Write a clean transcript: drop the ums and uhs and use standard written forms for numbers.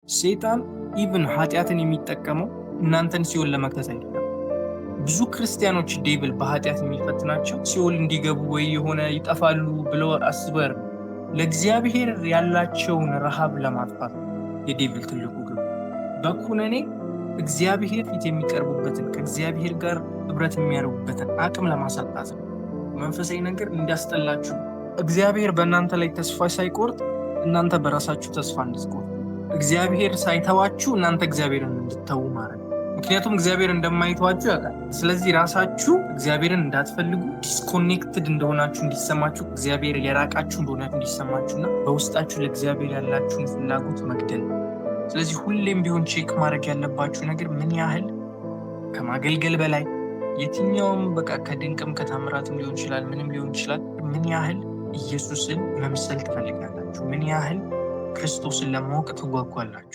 ሰይጣን even ኃጢአትን የሚጠቀመው እናንተን ሲኦል ለመክተት አይደለም። ብዙ ክርስቲያኖች devil በኃጢአት የሚፈትናቸው ሲኦል እንዲገቡ ወይ የሆነ ይጠፋሉ ብለው አስበው ለእግዚአብሔር ያላቸውን ረሃብ ለማጥፋት ነው የ devil ትልቁ ግብ። በኩነኔ እግዚአብሔር ፊት የሚቀርቡበትን፣ ከእግዚአብሔር ጋር ህብረት የሚያደርጉበትን አቅም ለማሳጣት ነው። መንፈሳዊ ነገር እንዲያስጠላችሁ፣ እግዚአብሔር በእናንተ ላይ ተስፋ ሳይቆርጥ እናንተ በራሳችሁ ተስፋ እንድትቆርጡ፣ እግዚአብሔር ሳይተዋችሁ እናንተ እግዚአብሔርን እንድትተዉ ማድረግ። ምክንያቱም እግዚአብሔር እንደማይተዋችሁ ያውቃል። ስለዚህ ራሳችሁ እግዚአብሔርን እንዳትፈልጉ፣ disconnected እንደሆናችሁ እንዲሰማችሁ፣ እግዚአብሔር የራቃችሁ እንደሆነ እንዲሰማችሁ እና በውስጣችሁ ለእግዚአብሔር ያላችሁን ፍላጎት መግደል ነው። ስለዚህ ሁሌም ቢሆን check ማድረግ ያለባችሁ ነገር ምን ያህል ከማገልገል በላይ፣ የትኛውም በቃ ከድንቅም ከታምራትም ሊሆን ይችላል፣ ምንም ሊሆን ይችላል፣ ምን ያህል ኢየሱስን መምሰል ትፈልጋላችሁ? ምን ያህል ክርስቶስን ለማወቅ ትጓጓላችሁ?